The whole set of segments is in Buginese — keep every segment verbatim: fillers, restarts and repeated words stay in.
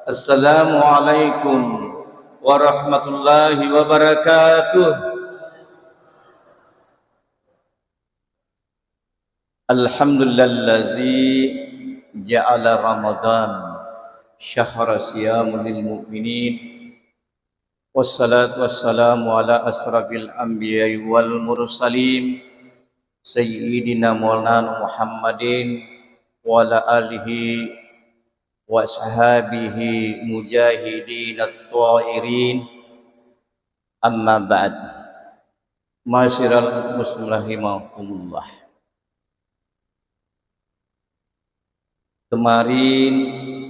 Assalamualaikum warahmatullahi wabarakatuh. Alhamdulillalladzi ja'ala Ramadan syahra siyamu lil mu'minin. Wassalatu wassalamu ala asrafil anbiya'i wal mursalin, sayyidina maulana Muhammadin wa ala alihi wa ashabihi mujahidin at-tahirin. Amma ba'd. Ma'asyiral muslimin rahimakumullah. Kemarin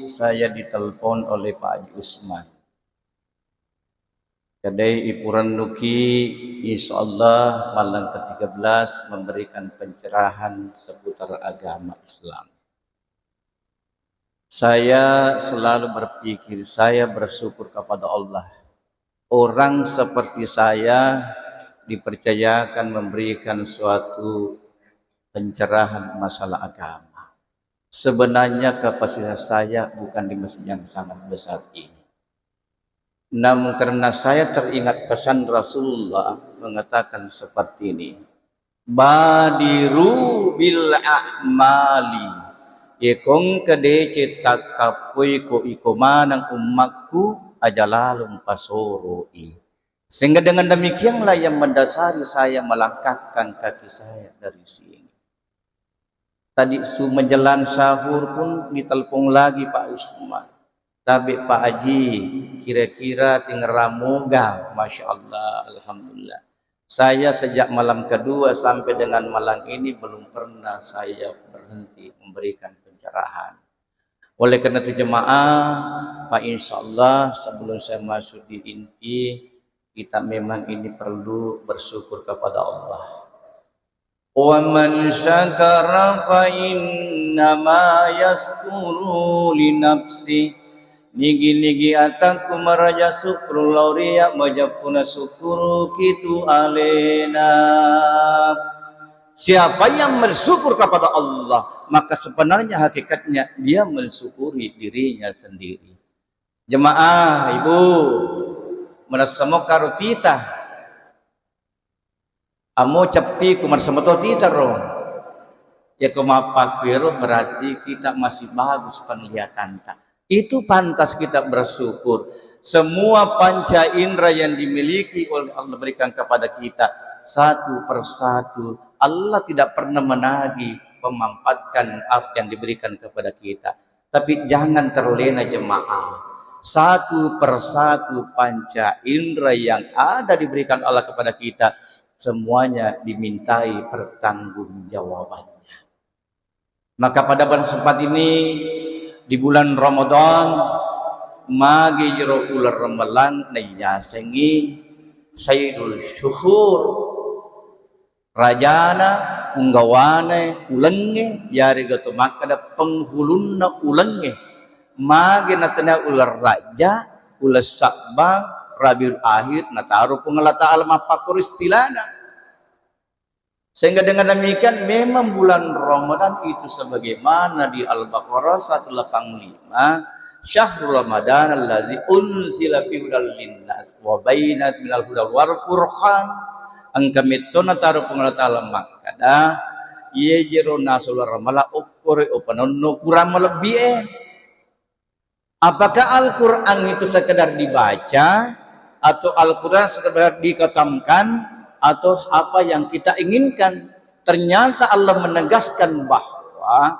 saya ditelepon oleh Pak Haji Usman. Kedai ipurennuki, insya Allah malam ketiga belas memberikan pencerahan seputar agama Islam. Saya selalu berpikir, saya bersyukur kepada Allah. Orang seperti saya dipercayakan memberikan suatu pencerahan masalah agama. Sebenarnya kapasitas saya bukan di masjid yang sangat besar ini. Namun karena saya teringat pesan Rasulullah mengatakan seperti ini, "Badiru bil a'mali." Yekongka deceng takkappoiko iko maneng ummakku, aja lalong pasoroi. Sehingga dengan demikianlah yang mendasari saya melangkahkan kaki saya dari sini. Tadi su menjelang sahur pun ditelepon lagi Pak Usman. Tabe Pak Haji, kira-kira tingerang moga? Masya Allah, alhamdulillah. Saya sejak malam kedua sampai dengan malam ini belum pernah saya berhenti memberikan pencerahan. Oleh karena itu jemaah, Pak, insya Allah sebelum saya masuk di inti, kita memang ini perlu bersyukur kepada Allah. Wa man syakara fa innama yasykuru li nafsih. Nigi-nigi atakku maraja syukur lao ri iya, majappuna syukuruki tu alena. Siapa yang bersyukur kepada Allah, maka sebenarnya hakikatnya dia mensyukuri dirinya sendiri. Jemaah, ibu, merasa mo karo tita. Amo ceppiku, marsa mato titaro. Yako mappakkuero berarti kita masih bagus penglihatanta. Itu pantas kita bersyukur. Semua panca indera yang dimiliki oleh Allah berikan kepada kita, satu persatu, Allah tidak pernah menagih memanfaatkan apa yang diberikan kepada kita. Tapi jangan terlena jemaah. Satu persatu panca indera yang ada diberikan Allah kepada kita, semuanya dimintai pertanggungjawabannya. Maka pada kesempatan ini, di bulan Ramadan, magi jero uleng Ramalang naiyasengi Sayyidul Syuhur. Rajana, punggawana ulengnge, yarega to makkeda penghulunna ulengnge. Magi natania uleng Rajja, uleng Sabbang, Rabiul Akhir, nataro Puang Allah Ta'ala mappakkoro istilana. Sehingga dengan demikian memang bulan Ramadan itu sebagaimana di Al-Baqarah seratus delapan puluh lima, "Syahrul Ramadan allazi unzila fi hudal linnas wa bainat minal huda wal furqan." Engka metto nataro Puang Allah Ta'ala makkada, iye jero nasolo Ramalang okkoro upanonno kurang malebbi e. Apakah Al-Quran itu sekedar dibaca atau Al-Quran sekedar dikatamkan atau apa yang kita inginkan? Ternyata Allah menegaskan bahwa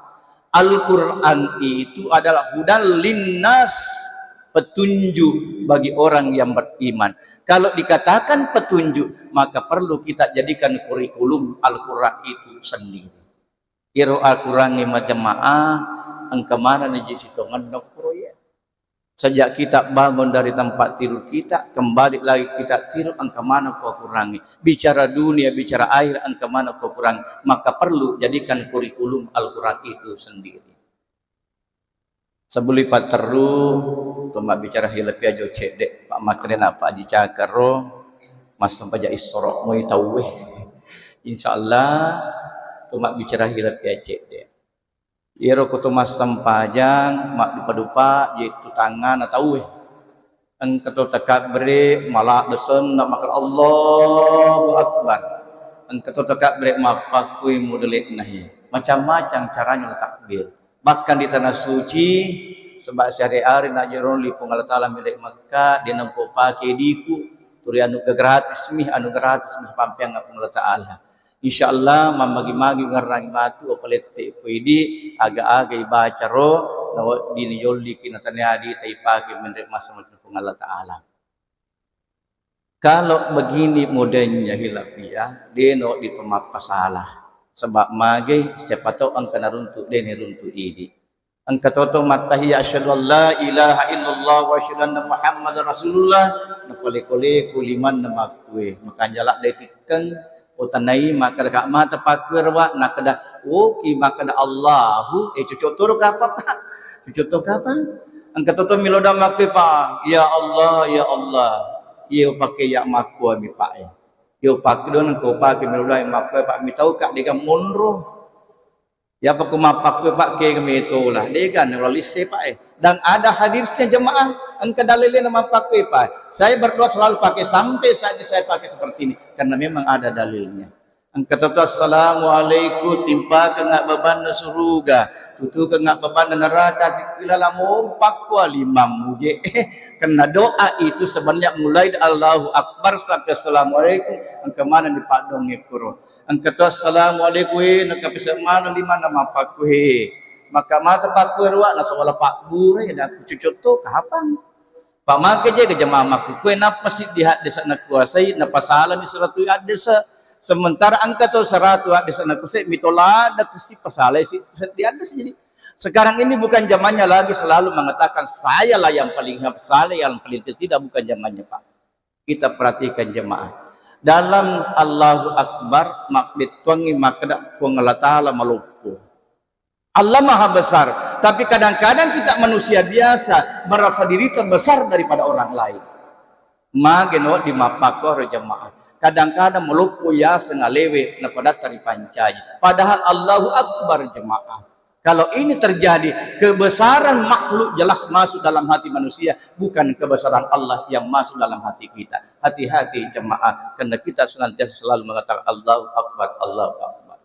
Al-Quran itu adalah hudal linnas, petunjuk bagi orang yang beriman. Kalau dikatakan petunjuk, maka perlu kita jadikan kurikulum Al-Quran itu sendiri. Iro Al-Quran majemaah, engka maneng naji sitongenna kuro ya. Sejak kita bangun dari tempat tidur kita, kembali lagi kita tidur, engka maneng ko kurangi. Bicara dunia, bicara akhir, engka maneng ko kurangi. Maka perlu jadikan kurikulum Al-Quran itu sendiri. Sebelum patteru, to mabbicara hilepi ajo cedde, Pak Makrena, Pak Haji Cakar ro, massempajang issoro moi tauwe. Insya Allah, to mabbicara hilepi aja cedde. Iyaro ko to massempajang, maddupa-dupa, je tu tangngana tauwe. Engka to takabbere, maladde senna, maka Allahu Akbar. Engka to takabbere, mappakkui mudele'nahi. Macam-macam caranya takbir. Bahkan di tanah suci, sebab siare-are najorong li Puang Allah Ta'ala mele Mekka, dia nempo pake diku, turi anu gratis mi, anu gratis mi pampeang Puang Allah Ta'ala. Insya Allah, mammagi-magi ngerrangi matu, palette ko idi, aga-aga ibaca ro, nawedding yolliki nataniadi taipake menre masa Puang Allah Ta'ala. Kalau begini modelnya hilafiyah, deno ditemappa salah. Sebab mage, siapa tahu engka naruntuk, dene runtuk idi. Engka toto mattahiya, "Asyhadu an la ilaha illallah wa asyhadu anna Muhammadar Rasulullah." Napaleko-leko limanna makkue, makanja ladde tikkeng, utanai makkeda, "Ka mata pakkue ro, Wa?" Nakkeda, "Oki makkeda Allahu, eh, cocok toro kapang, Pak. Cocok to kapang." Engka toto milodang makkue, Pak, "Ya Allah, ya Allah." Iyo pakke ya makkue mi, Pak, eh. Iyo pakke dona ko pakke milodang makkue, Pak, mitau ka dega monro. Yapa ku mappakkue, Pak, kega metola. Dega nalisse, Pak, eh. Dan ada hadisnya, jemaah. Engka dalilnya mappakkue, Pak. Saya berdoa selalu pakai, sampai saat ini saya pakai seperti ini. Karena memang ada dalilnya. Engka toto, "Assalamualaikum," timpakengnga bebanna suruga, tutukengnga bebanna neraka, tikilala mompakko limammu je. Karena doa itu sebenarnya mulai dari Allahu Akbar sampai Assalamualaikum, engka maneng dipaddongnge kuro. Engka to, "Assalamualaikum," eh, nakapese maneng limanna mappakkue. Maka mata pakkue ruwa, nasawala pabbura, ya, dan kucucuk to kapang. Pamake je ke jamaah makkukue, nappa siddi haddesa nakuasai, napasalani seratu haddesa. Sementara engka to seratu haddesa nakuasai, mito ladda kasi pasalai si seddi haddesa. Jadi sekarang ini bukan zamannya lagi selalu mengatakan, "Sayalah yang paling hafal, saya yang paling tidak," bukan zamannya, Pak. Kita perhatikan jemaah. Dalam Allahu Akbar, mabbettuangngi makkeda Puang Allah Ta'ala maloppo. Allah Maha Besar. Tapi kadang-kadang kita manusia biasa merasa diri terbesar daripada orang lain. Mage no di mappakkoro jemaah. Kadang-kadang maloppo yaseng alewe napadatta ripancaji. Padahal Allahu Akbar jemaah. Kalau ini terjadi, kebesaran makhluk jelas masuk dalam hati manusia, bukan kebesaran Allah yang masuk dalam hati kita. Hati-hati jemaah, karena kita senantiasa selalu mengatakan, "Allahu Akbar, Allahu Akbar."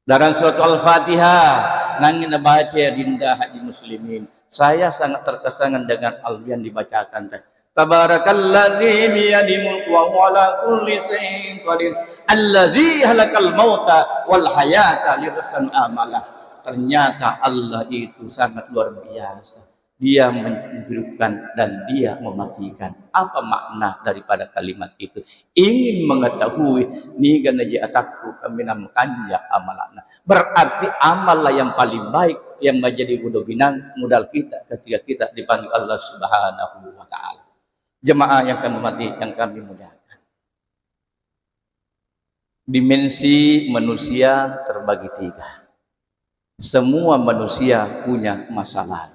Dalam surat Al-Fatihah, nanging nabaca ya dinda haji muslimin. Saya sangat terkesangan dengan al-, yang dibacakan tadi. "Tabarakalladzi biyadihil mulku wa huwa ala kulli syai'in qadir. Allazi halakal mauta wal hayata liyabluwakum ayyukum ahsanu amala." Ternyata Allah itu sangat luar biasa. Dia menghidupkan dan Dia mematikan. Apa makna daripada kalimat itu? Ingin mengetahui, niga naji atakku kaminang makanja amalana. Berarti amallah yang paling baik yang menjadi modal ginang, modal kita ketika kita dipanggil Allah Subhanahu wa Ta'ala. Jemaah yang kami hormati, yang kami muliakan. Dimensi manusia terbagi tiga. Semua manusia punya masa lalu.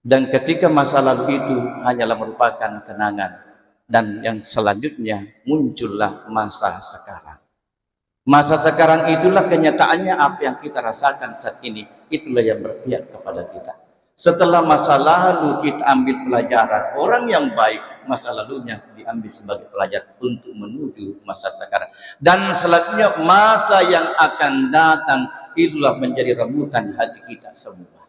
Dan ketika masa lalu itu hanyalah merupakan kenangan, dan yang selanjutnya muncullah masa sekarang. Masa sekarang itulah kenyataannya, apa yang kita rasakan saat ini, itulah yang berpihak kepada kita. Setelah masa lalu kita ambil pelajaran, orang yang baik, masa lalunya diambil sebagai pelajaran untuk menuju masa sekarang. Dan selanjutnya, masa yang akan datang, itulah menjadi rebutan hati kita semua.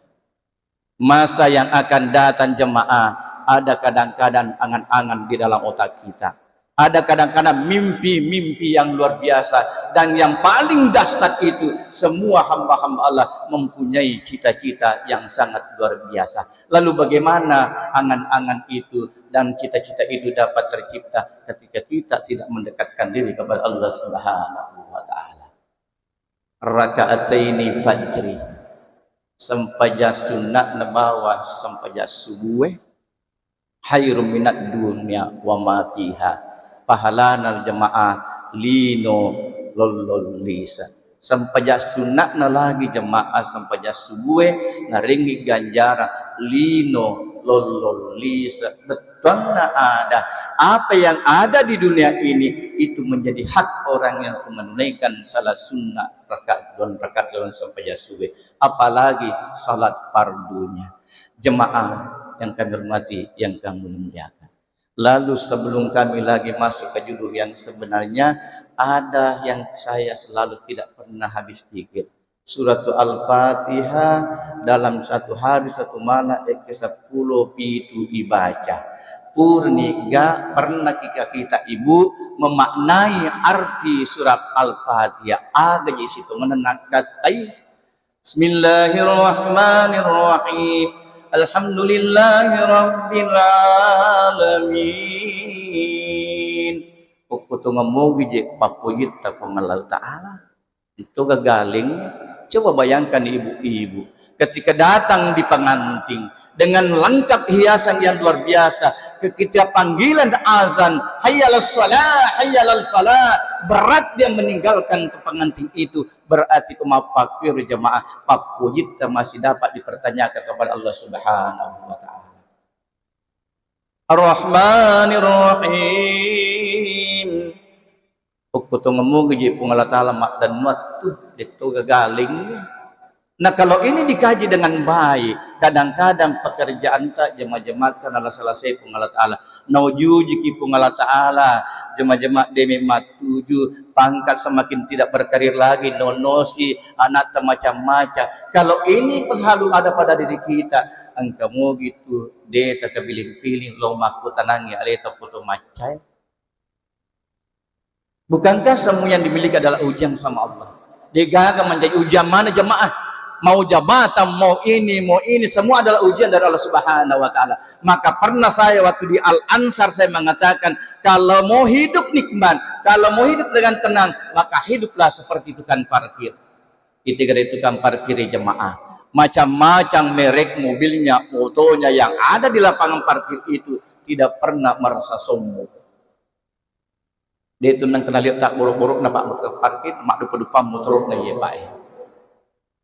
Masa yang akan datang, jemaah, ada kadang-kadang angan-angan di dalam otak kita. Ada kadang-kadang mimpi-mimpi yang luar biasa. Dan yang paling dahsyat itu, semua hamba-hamba Allah mempunyai cita-cita yang sangat luar biasa. Lalu bagaimana angan-angan itu dan cita-cita itu dapat tercipta ketika kita tidak mendekatkan diri kepada Allah Subhanahu wa Ta'ala? Rakaataini fajri, sempajang sunna'na bawang sempajang subuh e, khairum minad dunya wa ma fiha, pahalana jemaah lino lollong lise. Sempajang sunna'na lagi jemaah sempajang subuh e, narengngi ganjaran lino lollong lise, bettuanna ada. Apa yang ada di dunia ini itu menjadi hak orang yang menunaikan salat sunnah rakaat, dua rakaat dalam sempajang subuh, apalagi salat fardunya. Jemaah yang kami hormati, yang kami muliakan. Lalu sebelum kami lagi masuk ke judul yang sebenarnya, ada yang saya selalu tidak pernah habis pikir. Suratu Al-Fatihah dalam satu hari satu malam ekke seppulo pitu ibaca. Purniga pernah kita, kita ibu memaknai arti surat Al-Fatihah. Aga ji situ menenang katai. Bismillahirrahmanirrahim. Alhamdulillahi rabbil alamin. Pokkotongemmogi je pappojitta Puang Allah Ta'ala. Itu gagaling. Coba bayangkan ibu-ibu, ketika datang di pengantin dengan lengkap hiasan yang luar biasa, ketika panggilan azan, "Hayya 'alas shalah, hayya 'alal falah," berat dia meninggalkan pengantin itu. Berarti kemapakkir jemaah, pappojitta masih dapat dipertanyakan kepada Allah Subhanahu wa Ta'ala. Ar-Rahmanirrahim. Pokkotongemmogi je Puang Allah Ta'ala maddennuattu, detto gagaling. Nah, kalau ini dikaji dengan baik, kadang-kadang pekerjaanta jema-jematta nalasa-lasai Puang Allah Ta'ala. Naujujiki Puang Allah Ta'ala, jema-jema demi mattuju, pangkat semakin tidak berkarir lagi, nonosi, anakta macam-macam. Kalau ini selalu ada pada diri kita, engka mogi tu de takabiling-piling lo makkutanangi aleta foto maccai. Bukankah semua yang dimiliki adalah ujian sama Allah? Degaga menjadi ujian mana jemaah? Mau jabatan, mau ini, mau ini, semua adalah ujian dari Allah Subhanahu wa Ta'ala. Maka pernah saya waktu di Al Ansar saya mengatakan, kalau mau hidup nikmat, kalau mau hidup dengan tenang, maka hiduplah seperti tukang parkir. Itu kira tukang parkir jemaah. Macam-macam merek mobilnya, motonya yang ada di lapangan parkir itu tidak pernah merasa sombong. De tu nengka nalio tak borok-borok na pak motor parkir, mak dupa-dupa motor na iya pak.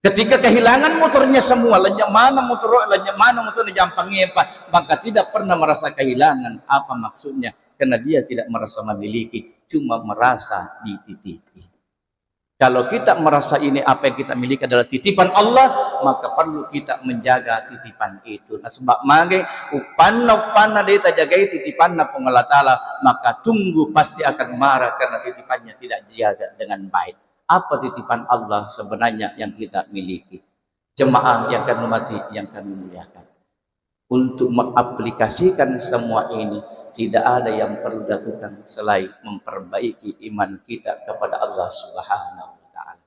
Ketika kehilangan motornya semua, lenyap mana motor, lenyap mana motor jampangnya pak, maka tidak pernah merasa kehilangan. Apa maksudnya? Karena dia tidak merasa memiliki, cuma merasa dititipi. Kalau kita merasa ini apa yang kita miliki adalah titipan Allah, maka perlu kita menjaga titipan itu. Nah, sebab mage uppanna-uppanna de tajagai titipanna Puang Allah Ta'ala, maka tunggu pasti akan marah karena titipannya tidak dijaga dengan baik. Apa titipan Allah sebenarnya yang kita miliki? Jemaah yang kami hormati, yang kami muliakan. Untuk mengaplikasikan semua ini, tidak ada yang perlu dilakukan selain memperbaiki iman kita kepada Allah Subhanahu wa Ta'ala.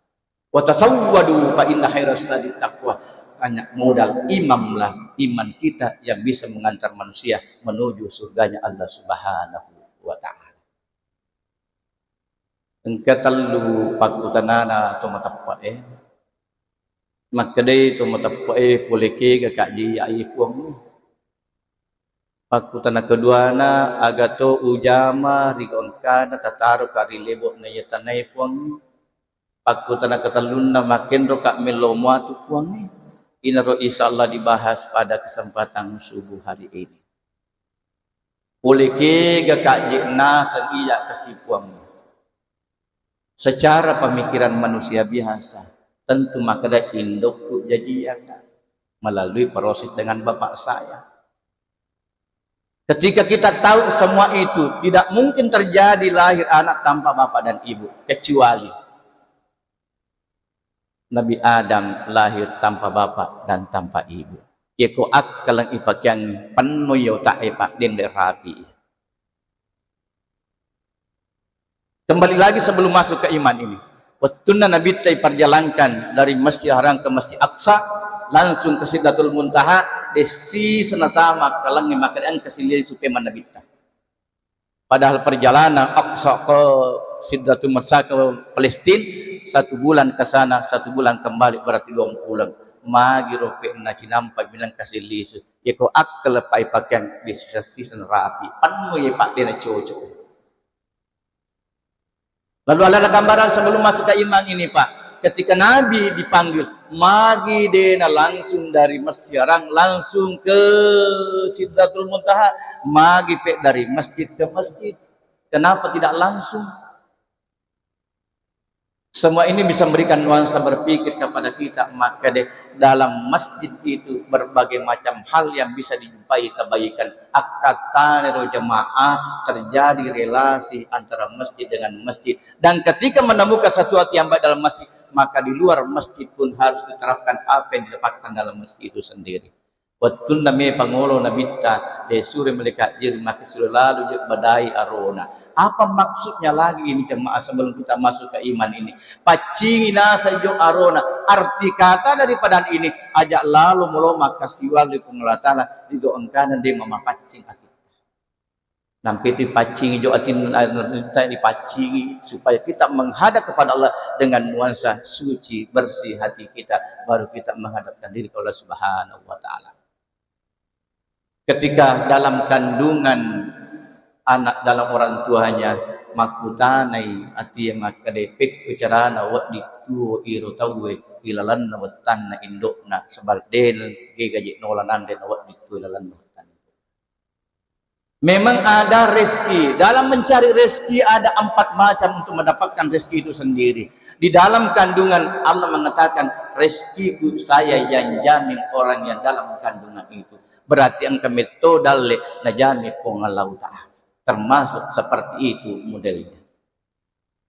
Wa tazawwadu fa inna khairaz zadi taqwa. Hanya modal imanlah, iman kita yang bisa mengantar manusia menuju surganya Allah Subhanahu wa Ta'ala. Engka tellu pakkutanana to mateppe'e. Makkedai to mateppe'e, pole kega kajji ai Puang. Pakkutana keduana, aga to ujama ri engkana tataro ka ri lebo'na iya tanae Puang. Pakkutana ketellunna, makenro ka mello muatu Puang. Inaro insya Allah dibahas pada kesempatan subuh hari ini. Pole kega kajji naseng iya kasi Puang. Secara pemikiran manusia biasa, tentu makkeda indokku jajiang melalui proses dengan bapak saya. Ketika kita tahu semua itu, tidak mungkin terjadi lahir anak tanpa bapak dan ibu, kecuali Nabi Adam lahir tanpa bapak dan tanpa ibu. Yeko akkaleng ipakeangngi, penno iya otak e, Pak, dende rapi. Kembali lagi sebelum masuk ke iman ini. Wettunna Nabitta iperjalankan dari Masjid Haram ke Masjid Aqsa, langsung ke Sidratul Muntaha, desi senatama kalengngi maka engka silili supaya Nabitta. Padahal perjalanan Aqsa ke Sidratul Muntaha ke Palestina, satu bulan ke sana, satu bulan kembali, berarti dua bulan. Magi rope na cinampa bilang kasih lisu. Yeko akal pai pakaian di sisa-sisa rapi. Penuh ya Pak, dia cocok. Lalu ada gambaran sebelum masuk ke iman ini, Pak. Ketika Nabi dipanggil, magi dena langsung dari Masjid Haram langsung ke Sidratul Muntaha, magi pe dari masjid ke masjid. Kenapa tidak langsung? Semua ini bisa memberikan nuansa berpikir kepada kita, maka deh, dalam masjid itu berbagai macam hal yang bisa dijumpai kebaikan. Akkataniro jemaah, terjadi relasi antara masjid dengan masjid. Dan ketika menemukan sesuatu yang baik dalam masjid, maka di luar masjid pun harus diterapkan apa yang didapatkan dalam masjid itu sendiri. Wettunna mepang olo Nabitta, eh, sure malaikat Jibril, maka sure lalo je badai arona. Apa maksudnya lagi ini, jemaah, sebelum kita masuk ke iman ini? Paccingi nasa jo arona. Arti kata daripada ini, aja lalo molo makkasiwang ri Puang Allah Taala, ri do engkana de mamapaccing ati. Nampitu dipaccingi jo atinna, dipaccingi supaya kita menghadap kepada Allah dengan nuansa suci, bersih hati kita, baru kita menghadapkan diri ke Allah Subhanahu wa Ta'ala. Ketika dalam kandungan anak dalam orang tuanya, makkutanai atie makkeda, pekko carana wedding tuo iro tauwe ilalanna wettanna indokna, sebab de gaji nola nanre na wedding tuo ilalanna wettanna. Memang ada rezeki. Dalam mencari rezeki ada empat macam untuk mendapatkan rezeki itu sendiri. Di dalam kandungan Allah mengatakan, "Rezekiku saya yang jamin orang yang dalam kandungan itu." Berarti engka metto dalle najami Puang Allah Ta'ala. Termasuk seperti itu modelnya.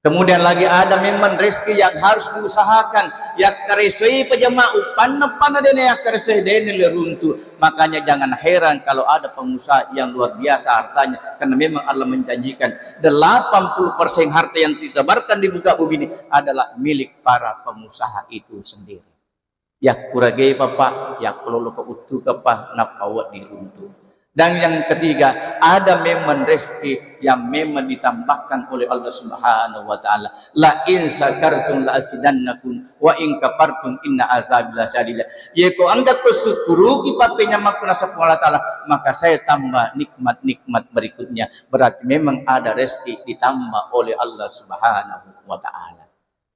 Kemudian lagi ada memang rezeki yang harus diusahakan. Yakkaresoi pejama, upanna-panna dene yakkaresoi, dene le runtu. Makanya jangan heran kalau ada pengusaha yang luar biasa hartanya, karena memang Allah menjanjikan delapan puluh persen harta yang ditebarkan di muka bumi ini adalah milik para pengusaha itu sendiri. Yakkurage papa, yakkololo kebuttuka pa, nappa wedding runtu. Dan yang ketiga, ada memang rezeki yang memang ditambahkan oleh Allah Subhanahu wa Ta'ala. "La in syakartum la azidannakum, wa in kafartum inna azabi lasyadid." Yeko engka ko sukkuruki pappenyammakku nasaba Allah Ta'ala, maka saya tambah nikmat-nikmat berikutnya. Berarti memang ada rezeki ditambah oleh Allah Subhanahu wa Ta'ala.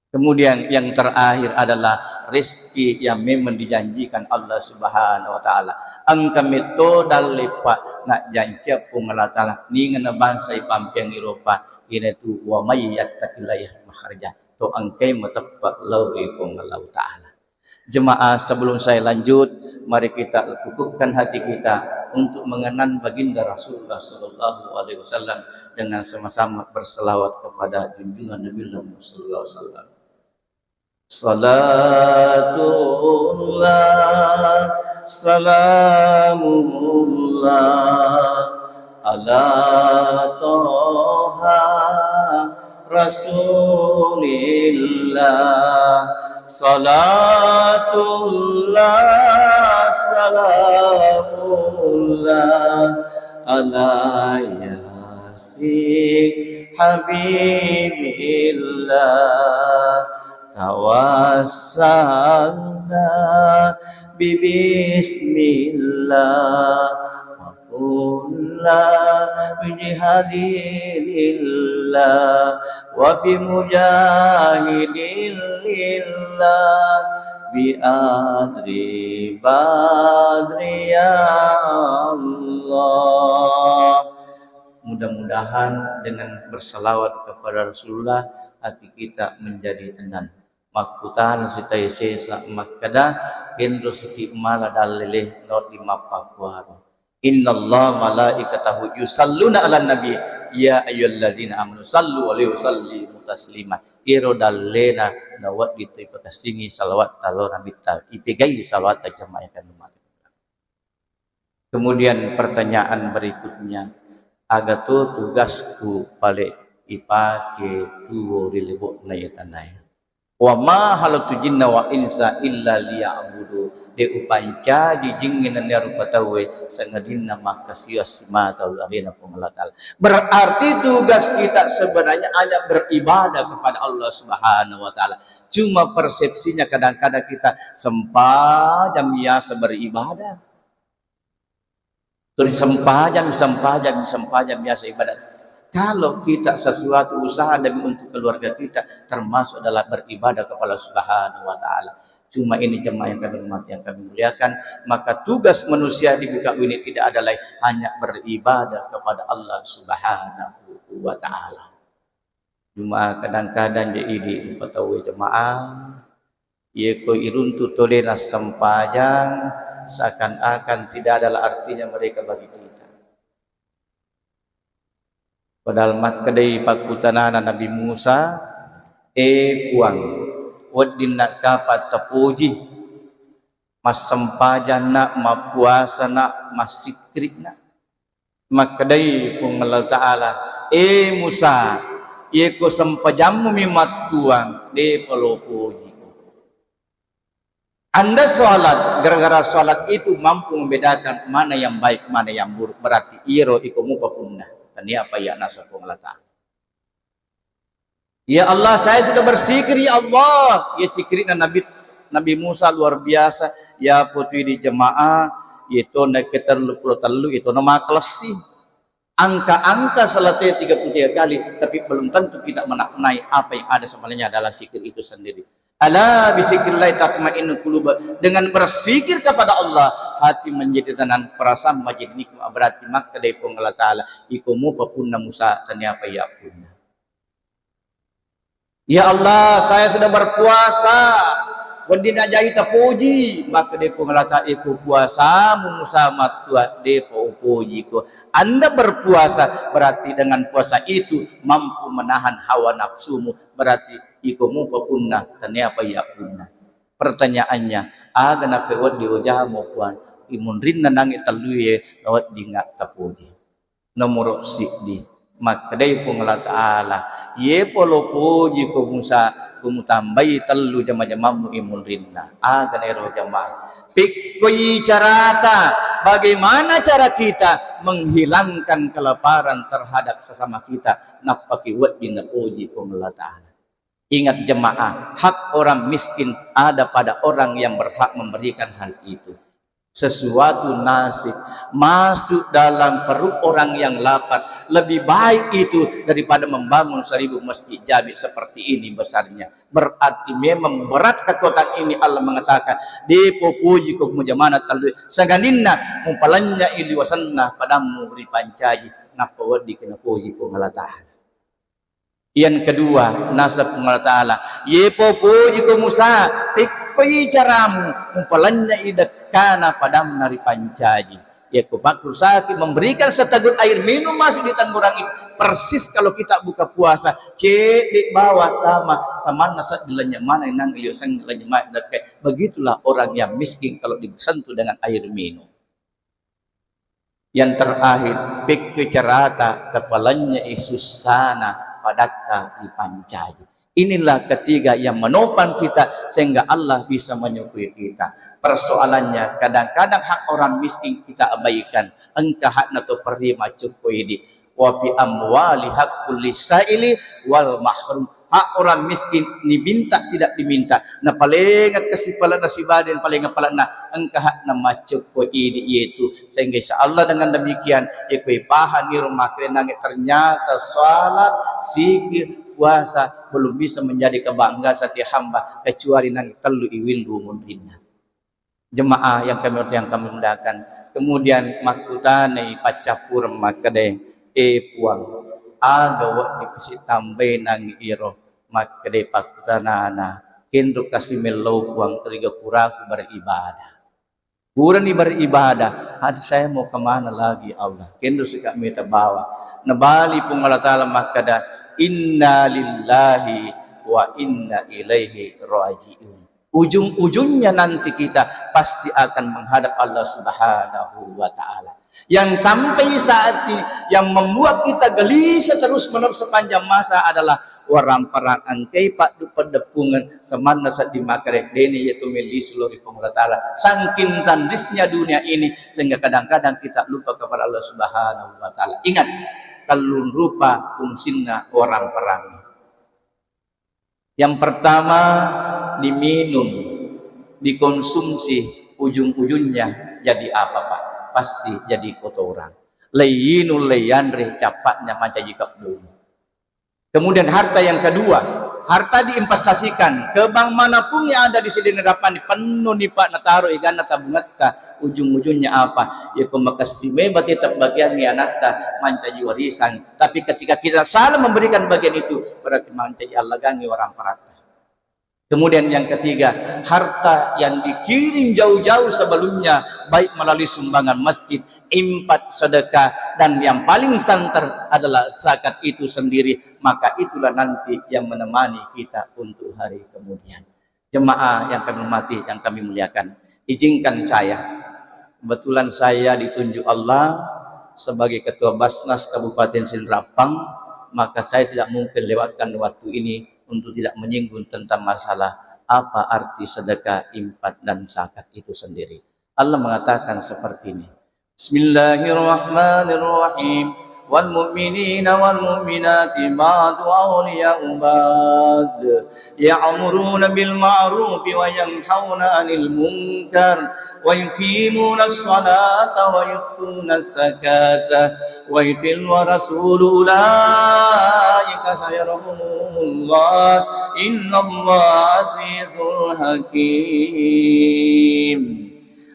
Kemudian yang terakhir adalah rezeki yang memang dijanjikan Allah Subhanahu wa Ta'ala. Engka metto dalle pa najjancia Puang Allah Ta'ala, ningenna bangsa ipampeang iropa, inatu wa may yattaqillaha yaj'al lahu makhraja. To engkai mateppe lao ri Puang Allah Ta'ala. Jemaah, sebelum saya lanjut, mari kita kukuhkan hati kita untuk mengenang Baginda Rasulullah Sallallahu Alaihi Wasallam dengan sama-sama berselawat kepada junjungan Nabi Muhammad Sallallahu Alaihi Wasallam. Salatullah, salamullah, ala Toha Rasulillah. Salatullah, salamullah, ala Yasin Habibillah. Tawassalna bi bismillah wa qulna bi halilillah wa bi mujahidin lillah bi adri badri ya Allah. Mudah-mudahan dengan bersalawat kepada Rasulullah, hati kita menjadi tenang. Makkutana sitae sesa makkeda, enro siki mala dalle le, nawedding mappakkuaro. Innallaha malaikatahu yusalluna 'alan nabi, ya ayyuhalladzina amanu sallu 'alaihi wa sallimu taslima. Iro dallena nawedding tu ipakessingi salawat talo nabitta, ipegai salawat jamaah yang kami hormati. Kemudian pertanyaan berikutnya, aga to tugasku pale ipake tuo ri lebo'na iya tanae? Wa ma khalaqtul jinna wa insa illa liya'budu. De upancaji jingnge nennia rupa tauwe sangadinna makkasiwa simata ri alena Puang Allah Ta'ala. Berarti tugas kita sebenarnya hanya beribadah kepada Allah Subhanahu wa Ta'ala. Cuma persepsinya kadang-kadang kita sempajang biasa beribadah. Tuli sempajang, sempajang, sempajang biasa ibadah. Kalau kita sesuatu usaha demi untuk keluarga kita, termasuk adalah beribadah kepada Subhanahu wa Ta'ala. Cuma ini jemaah yang kami hormati, yang kami muliakan, maka tugas manusia di muka bumi ini tidak ada lain, hanya beribadah kepada Allah Subhanahu wa Ta'ala. Cuma kadang-kadang jadi idi rupa tau jemaah, yeko iruntu tole nassempajang, seakan-akan tidak adalah artinya mereka bagi kita. Padahal makkedai pakkutanana Nabi Musa, "E Puang, weddinna kapang tapoji, massempajanna, mappuasana, massikkiri'na." Makkedai Puang Allah Ta'ala, "E Musa, yeko sempajammu mi mattuang, depa lo pojiko." Anda sholat, gara-gara sholat itu mampu membedakan mana yang baik, mana yang buruk. Berarti iyaro iko mupa punna. Tania apa ya nasa Puang Allah Ta'ala. "Ya Allah, saya sudah berzikir, ya Allah." Ya, sikkiri'na Nabi, Nabi Musa luar biasa. Ya, potui di jemaah, itu naik ke terlalu pulau telu, itu nama kelesi. Angka-angka salatnya tiga puluh tiga kali, tapi belum tentu kita menaknai apa yang ada sebenarnya dalam zikir itu sendiri. "Ala bizikrillahi tatmainnul qulub." Dengan berzikir kepada Allah, hati menjadi tenang, perasaan menjadi nikmat. Berarti makkedai Puang Allah Ta'ala, "Iko mupa punna Musa, tania apa ya punna." "Ya Allah, saya sudah berpuasa, weddinna jaji tapoji." Makkedai Puang Allah Ta'ala, "Iko puasamu Musa mattua, depa upojiko." Anda berpuasa, berarti dengan puasa itu mampu menahan hawa nafsumu, berarti iko mupa punna, tania apa ya punna. Pertanyaannya, aga napewedding ojamu Puang, imunrinna nangi tellue naweddinga tapoji? Nomoro siddi, makkedai Puang Allah Ta'ala, "Ye polo poji ko Musa, ko mutambai tellu jama-jamammu imunrinna." Aga naero jamaah? Pekkoi carata, bagaimana cara kita menghilangkan kelaparan terhadap sesama kita, nappaki wedding napoji Puang Allah Ta'ala. Ingat jemaah, hak orang miskin ada pada orang yang berhak memberikan hal itu. Sesuatu nasi masuk dalam perut orang yang lapar, lebih baik itu daripada membangun seribu masjid jami seperti ini besarnya. Berarti memang berat kekuatan ini. Allah mengatakan, "Depo poji ko mujamana tellu, sangadinna mupalanya iliwasanna padammu ripancaji, nappa wedding kena poji ko ngalatahan." Yang kedua, nasa Puang Allah Ta'ala, "Ye popojiko Musa, pekkoi caramu, mupalanynyai dekkana padamna ripancaji." Yekko pakkusaki memberikan seteguk air minum masuk di tenggorong itu, persis kalau kita buka puasa, cedde bawa tama, samanna seddi lennye mana nang iyo seng lennye mana dekke. Begitulah orang yang miskin kalau disentuh dengan air minum. Yang terakhir, pekkoi carata tapalanynyai sussana padatta ripancaji. Inilah ketiga yang menopang kita sehingga Allah bisa menyukui kita. Persoalannya, kadang-kadang hak orang miskin kita abaikan. Engka hakna to perri maccukko idi. Wa fi amwali haqqul lisaili wal mahrum. Hak orang miskin diminta tidak diminta. Napalenga kasi pale'na sibade, napalenga pale'na, engka hakna maccukko idi yetu. Sehingga insya Allah dengan demikian, yekoi pahang iro makkenangnge, ternyata salat, zikir, puasa belum bisa menjadi kebanggaan setiap hamba kecuali nang tellu iwinru munrinna. Jemaah yang kami, yang kami muliakan. Kemudian makkutanai paccappureng makkeda, "E Puang, aga wedding pasi tambainangngi iro?" Makkeda pakkutanana, "Kenro kasi mellau Puang, riga puraku beribadah." Purani beribadah, hati saya mau kemana lagi Allah? Kenro sika meta bawa. Nabali Puang Allah Ta'ala makkeda, "Inna lillahi wa inna ilaihi raji'un." Ujung-ujungnya nanti kita pasti akan menghadap Allah Subhanahu wa Ta'ala. Yang sampai saat ini yang membuat kita gelisah terus-menerus sepanjang masa adalah waramparang engkai paddu-, paddeppungeng samanna sedding makkeda, deni yatu melli sulori Puang Allah Ta'ala. Sangking tandisnya dunia ini sehingga kadang-kadang kita lupa kepada Allah Subhanahu wa Ta'ala. Ingat, tellung rupa fungsinna waramparang. Yang pertama, diminum, dikonsumsi, ujung-ujungnya jadi apa, Pak? Pasti jadi kotoran. Leiyinu, leiyanre, cappa'na mancaji kebbung. Kemudian harta yang kedua, harta diinvestasikan ke bank manapun yang ada di sini, dapat penuh nih Pak, nataro iganna tabungetta, ujung-ujungnya apa? Ya, ko makessing memang tetap bagian anatta mancaji warisan. Tapi ketika kita salah memberikan bagian itu, berarti mancaji allagangi orang paratta. Kemudian yang ketiga, harta yang dikirim jauh-jauh sebelumnya, baik melalui sumbangan masjid, infak, sedekah, dan yang paling santer adalah zakat itu sendiri, maka itulah nanti yang menemani kita untuk hari kemudian. Jemaah yang kami hormati, yang kami muliakan, izinkan saya, kebetulan saya ditunjuk Allah sebagai Ketua Basnas Kabupaten Sindrapang, maka saya tidak mungkin lewatkan waktu ini untuk tidak menyinggung tentang masalah apa arti sedekah, infak, dan zakat itu sendiri. Allah mengatakan seperti ini, Bismillahirrahmanirrahim. Wal mu'minina wal mu'minati ba'du awliya'u ba'd. Ya'muruna bil ma'rufi wa yanhauna 'anil munkar wa yuqimuna sholata wa yu'tuna zakata wa yuti'una rasula ulaika sayarhamuhumullah, innallaha azizul hakim.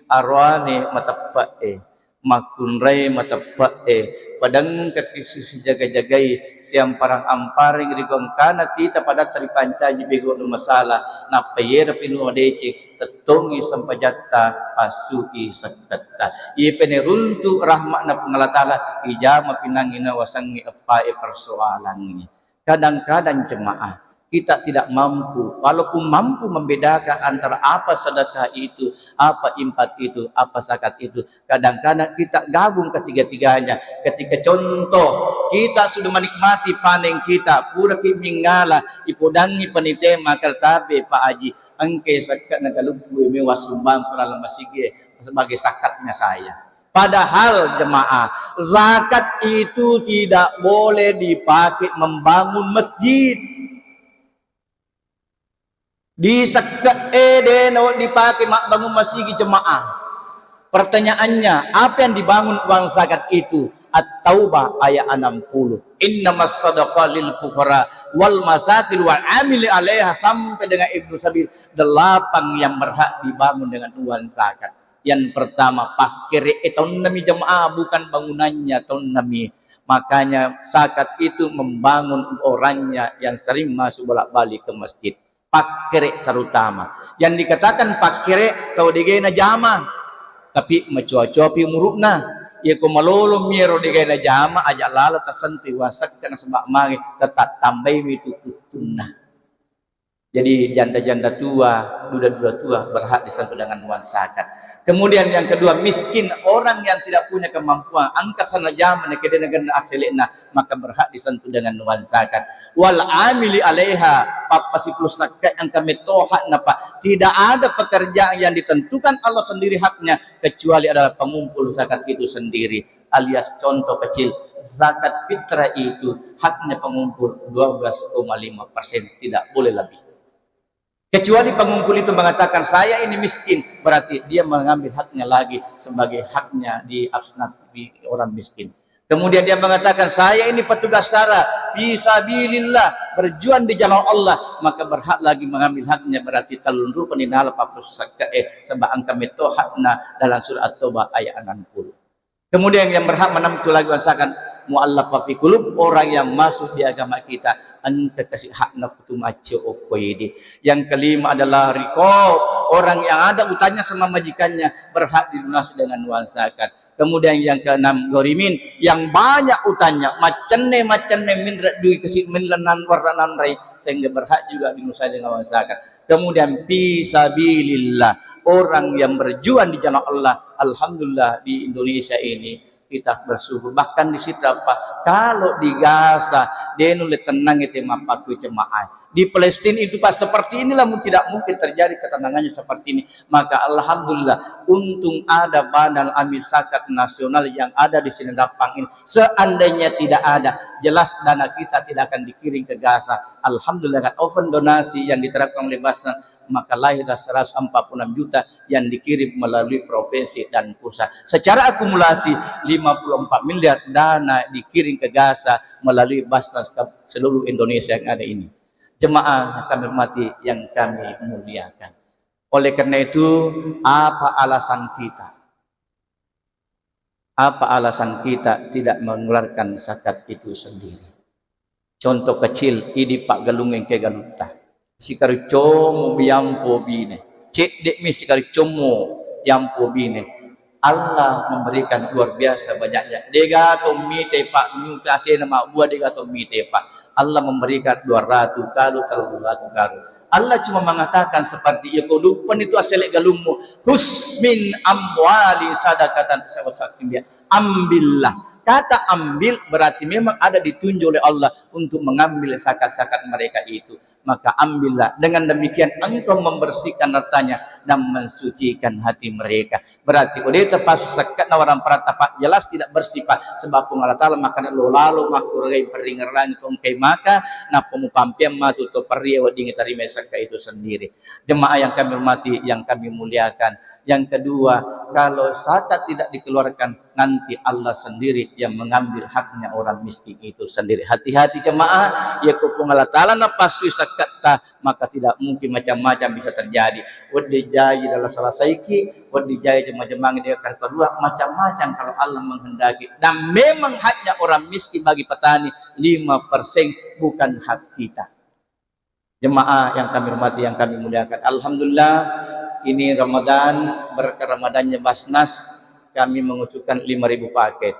Aroane mateppe'e, makkunrai mateppe'e, padengkaki sisi jaga-jagai, siamparang-ampareng ri gongkana tita padatta ripancaji bego nu masalah, nappa yero pinua deceng, tettongi sempajatta, passu'i sekketta. Iyepene runtu rahma'na Puang Allah Ta'ala, ijama pinangi nawasengngi eppae persoalangngi. Kadang-kadang jemaah, kita tidak mampu, walaupun mampu membedakan antara apa sedekah itu, apa infak itu, apa zakat itu. Kadang-kadang kita gabung ketiga-tiganya. Ketika contoh, kita sudah menikmati panen kita, puraki mingala, ipodangi panite makkeda tabe Pak Haji, engke sekke'na galubbu mewah sumbang ke dalam masigi sebagai zakatnya saya. Padahal jemaah, zakat itu tidak boleh dipakai membangun masjid. Di sekke'e de' na dipakai mabbangun masigi jemaah. Pertanyaannya, apa yang dibangun uang zakat itu? At-Taubah ayat enam puluh. Innamas sadaqah lil fuqara wal masakin wal amili alaiha, sampai dengan Ibnu Sabil, delapan yang berhak dibangun dengan uang zakat. Yang pertama, pakkere' e taunna mi jemaah, bukan bangunannya taunna mi. Makanya zakat itu membangun orangnya yang sering masuk bolak-balik ke masjid. Pakkere' terutama. Yang dikatakan pakkere', tau degae najama, tapi macoa-coa pi umuru'na. Iya ko malolo mi ero degae najama, aja' lalo tasentuh uang zakat nasaba' magi, tetap tambai mi tu uttunna. Jadi janda-janda tua, duda-duda tua berhak disentuh dengan uang zakat. Kemudian yang kedua, miskin, orang yang tidak punya kemampuan, engka sana jama na kede na genna asele'na, maka berhak disentuh dengan uang zakat. Wal amili alaiha, pappasipulung zakat engka metto hakna, Pak. Tidak ada pekerjaan yang ditentukan Allah sendiri haknya kecuali adalah pengumpul zakat itu sendiri. Alias contoh kecil, zakat fitrah itu haknya pengumpul dua belas koma lima persen, tidak boleh lebih. Kecuali pengumpul itu mengatakan, "Saya ini miskin," berarti dia mengambil haknya lagi sebagai haknya di asnaf, di orang miskin. Kemudian dia mengatakan, "Saya ini petugas sara, fisabilillah, berjuang di jalan Allah," maka berhak lagi mengambil haknya, berarti tellung rupa ni nala pappasipulung zakat, eh, sebab engka metto hakna dalam surah At-Taubah ayat enam puluh. Kemudian yang berhak menentu lagi uang zakat, muallafah fi qulub, orang yang masuk di agama kita, engka kasi hakna kutu maccio okko idi. Yang kelima adalah riqab, orang yang ada utangnya sama majikannya, berhak dilunasi dengan uang zakat. Kemudian yang keenam, gharimin, yang banyak utangnya, maccenne-maccenne minre dui kasi minlenan warra nanrei, sehingga berhak juga dilunasi dengan uang zakat. Kemudian fi sabilillah, orang yang berjuang di jalan Allah. Alhamdulillah, di Indonesia ini kita bersyukur. Bahkan di situ apa? Kalau di Gaza, de' nulle tenang itu mappaku jemaah. Di Palestina itu, Pak, seperti inilah mu-, tidak mungkin terjadi ketenangannya seperti ini. Maka alhamdulillah, untung ada Badan Amil Zakat Nasional yang ada di Sindrapang ini. Seandainya tidak ada, jelas dana kita tidak akan dikirim ke Gaza. Alhamdulillah, kan, open donasi yang diterapkan oleh Basnas maka lahirlah seratus empat puluh enam juta yang dikirim melalui provinsi dan pusat. Secara akumulasi, lima puluh empat miliar dana dikirim ke Gaza melalui Basnas ke seluruh Indonesia yang ada ini. Jemaah yang kami hormati, yang kami muliakan. Oleh karena itu, apa alasan kita? Apa alasan kita tidak mengeluarkan zakat itu sendiri? Contoh kecil, idi paggalung engke galutta. Sikariccomu biampo bine. Cedde'mi sikariccomu yampo bine. Allah memberikan luar biasa banyaknya. Dega to mite, Pak, muta asena mabbua, dega to mite, Pak. Allah memberikan dua ratus kalu, kalau dua ratus kalu. Allah cuma mengatakan seperti itu, lupa itu asale galummu. Khuz min amwali sadaqatan, ambillah. Kata ambil berarti memang ada ditunjuk oleh Allah untuk mengambil zakat-zakat mereka itu. Maka ambillah. Dengan demikian engkau membersihkan hartanya dan mensucikan hati mereka. Berarti ko de' tapassu zakkatna warang paratta, Pak, jelas tidak bersih, Pak. Sebab Puang Allah Taala makkeda, lo lalo makkuregai perringerang tongkai maka, nappa mupampeang matu to perrie wedding tarimai zakka itu sendiri. Jemaah yang kami hormati, yang kami muliakan. Yang kedua, kalau zakat tidak dikeluarkan, nanti Allah sendiri yang mengambil haknya orang miskin itu sendiri. Hati-hati jemaah, ya ko Puang Allah Taala napassui zakkatta, maka tidak mungkin macam-macam bisa terjadi. Wedding jaji dalam salah saiki, wedding jaji jema-jemangi dia akan keluar, macam-macam kalau Allah menghendaki. Dan memang haknya orang miskin bagi petani lima persen, bukan hak kita. Jemaah yang kami hormati, yang kami muliakan. Alhamdulillah, ini Ramadan, berkat Ramadannya Basnas, kami mengucurkan lima ribu paket.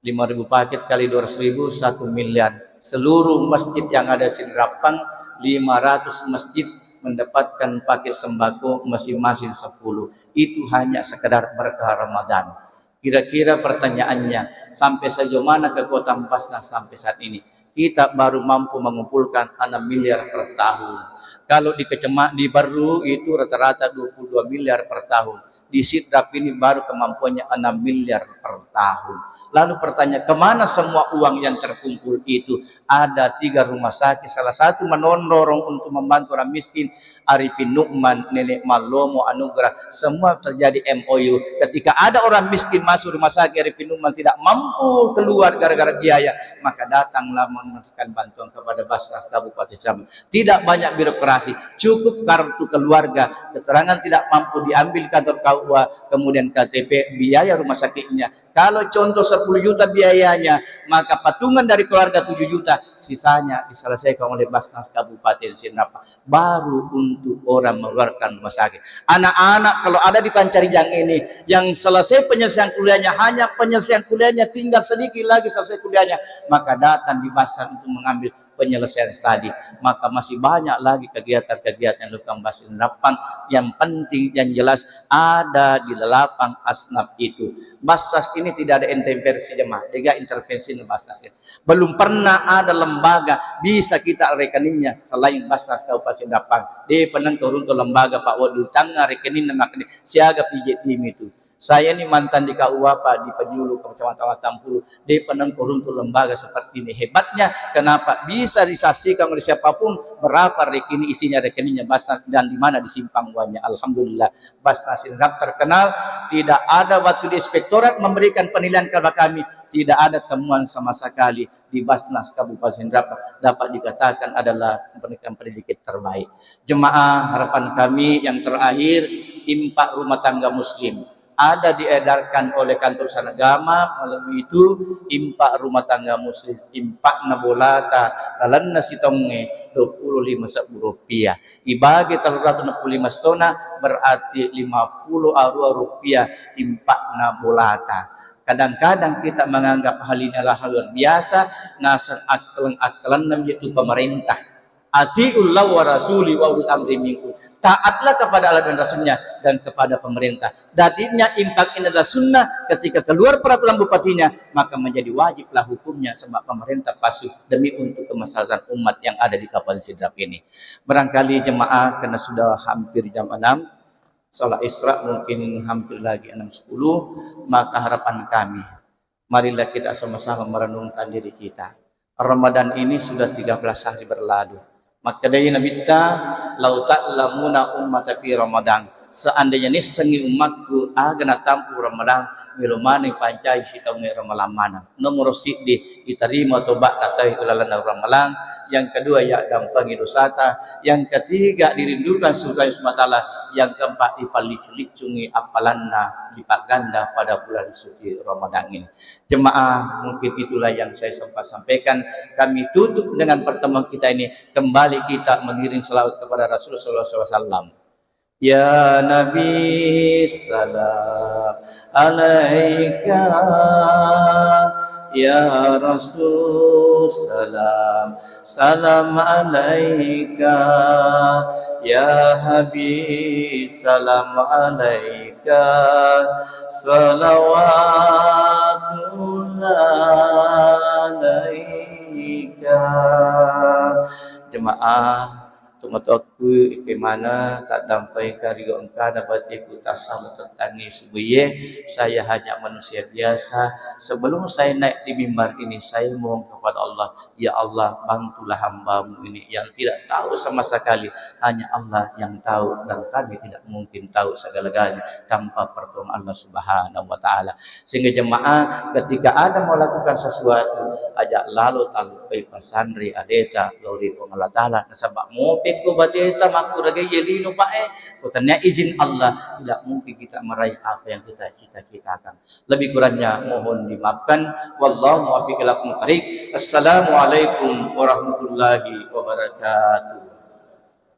Lima ribu paket kali dua ratus ribu, satu miliar. Seluruh masjid yang ada di Sindrappang, lima ratus masjid mendapatkan paket sembako masing-masing sepuluh. Itu hanya sekedar berkah Ramadan. Kira-kira pertanyaannya, sampai sejauh mana kekuatan Basnas sampai saat ini? Kita baru mampu mengumpulkan enam miliar per tahun. Kalau di kecema-, di Barru itu rata-rata dua puluh dua miliar per tahun. Di Sidrap ini baru kemampuannya enam miliar per tahun. Lalu pertanyaan, kemana semua uang yang terkumpul itu? Ada tiga rumah sakit, salah satu menondorong untuk membantu orang miskin, Arifin Nukman, Nenek Mallomo, Anugerah, semua terjadi M O U. Ketika ada orang miskin masuk rumah sakit, Arifin Nukman tidak mampu keluar gara-gara biaya, maka datanglah memberikan bantuan kepada Basnas Kabupaten Sidrap. Tidak banyak birokrasi, cukup kartu keluarga, keterangan tidak mampu diambil kantor K U A, kemudian K T P, biaya rumah sakitnya. Kalau contoh sepuluh juta biayanya, maka patungan dari keluarga tujuh juta, sisanya diselesaikan oleh Basnas Kabupaten Sidrap. Baru untuk orang mengeluarkan rumah sakit. Anak-anak kalau ada di Pancarijang ini, yang selesai penyelesaian kuliahnya, hanya penyelesaian kuliahnya tinggal sedikit lagi selesai kuliahnya, maka datang di Basnas untuk mengambil penyelesaian tadi. Maka masih banyak lagi kegiatan-kegiatan yang dilakukan Basnas Sidrap. Yang penting, yang jelas ada di lelapang Asnaf itu. Basnas ini tidak ada intervensi jemaah, tiga intervensi Basnas ini. Belum pernah ada lembaga bisa kita rekeningnya selain Basnas Kabupaten Sidrap. De' pernah turun ke lembaga, Pak, waduh, tangga rekeningnya makanya siaga P J T M itu. Saya ini mantan di K U A, Pak, di Pejulu, Kecamatan Watampulu. De' pernah turun ke lembaga seperti ini. Hebatnya, kenapa? Bisa disaksikan oleh siapapun berapa rekening, isinya rekeningnya Basnas dan di mana disimpan uangnya. Alhamdulillah, Basnas Sidrap terkenal. Tidak ada waktu di inspektorat memberikan penilaian kepada kami. Tidak ada temuan sama sekali di Basnas Kabupaten Sidrap dapat dikatakan adalah pendidikan pendidikan terbaik. Jemaah, harapan kami yang terakhir, infak rumah tangga muslim. Ada diedarkan oleh kantor urusan agama melalui itu, infak rumah tangga muslim, infakna bolata, lalenna sitongnge dua puluh lima sebbu rupiah. Ibagi tellu ratus enam puluh lima sona, berarti lima puluh arua rupiah infakna bolata. Kadang-kadang kita menganggap hal ini adalah hal luar biasa, naseng akkeleng-akkelenna menjadi pemerintah. Atiullah wa rasuli wa ulil amri minkum. Taatlah kepada Allah dan Rasulnya dan kepada pemerintah. Dadinya infak ini adalah sunnah, ketika keluar peraturan bupatinya, maka menjadi wajiblah hukumnya sebab pemerintah pasti demi untuk kemaslahatan umat yang ada di Kabupaten Sidrap ini. Barangkali jemaah, karena sudah hampir jam enam, sholat Isra mungkin hampir lagi enam sepuluh, maka harapan kami, marilah kita sama-sama merenungkan diri kita. Ramadan ini sudah tiga belas hari berlalu. Makkedai Nabitta, "Lau ta'lamuna ummata fi Ramadan." Seandainya nissengngi ummakku aga natampu Ramadan, melo maneng pancai sitaungnge Ramadan maneng. Nomoro siddi, itarima toba'na tauwe ilalenna Ramadan. Yang kedua, yaddampengi dosata. Yang ketiga, dirindukan surga Subhanahu wa Ta'ala. Yang keempat, ipalliccu-liccungi appalanna lipat ganda pada bulan suci Ramadan ini. Jemaah, mungkin itulah yang saya sempat sampaikan. Kami tutup dengan pertemuan kita ini. Kembali kita mengiring salawat kepada Rasulullah sallallahu alaihi wasallam. Ya Nabi, salam alaika. Ya Rasul, salam, salam alaika. Ya Habib, salam alaika. Salawatullah alaika. Jemaah, tomatoakku, ipe mana taddampai karigo engkana batiku tasala tettangi subuye. Saya hanya manusia biasa. Sebelum saya naik di mimbar ini, saya mohon kepada Allah, "Ya Allah, bantulah hambamu ini yang tidak tahu sama sekali. Hanya Allah yang tahu dan kami tidak mungkin tahu segala-galanya tanpa pertolongan Allah Subhanahu wa Ta'ala." Sehingga jemaah, ketika ada melakukan sesuatu, aja lalo taluppai pasanri adeta lao ri Puang Allah Ta'ala. Nasaba mopekko bateta makkuragaiye lino, Pak, eh, ko tania izin Allah, tidak mungkin kita meraih apa yang kita cita-citakan. Lebih kurangnya mohon dimaafkan. Wallahu muwaffiq ila aqwamit thariq. Assalamualaikum warahmatullahi wabarakatuh.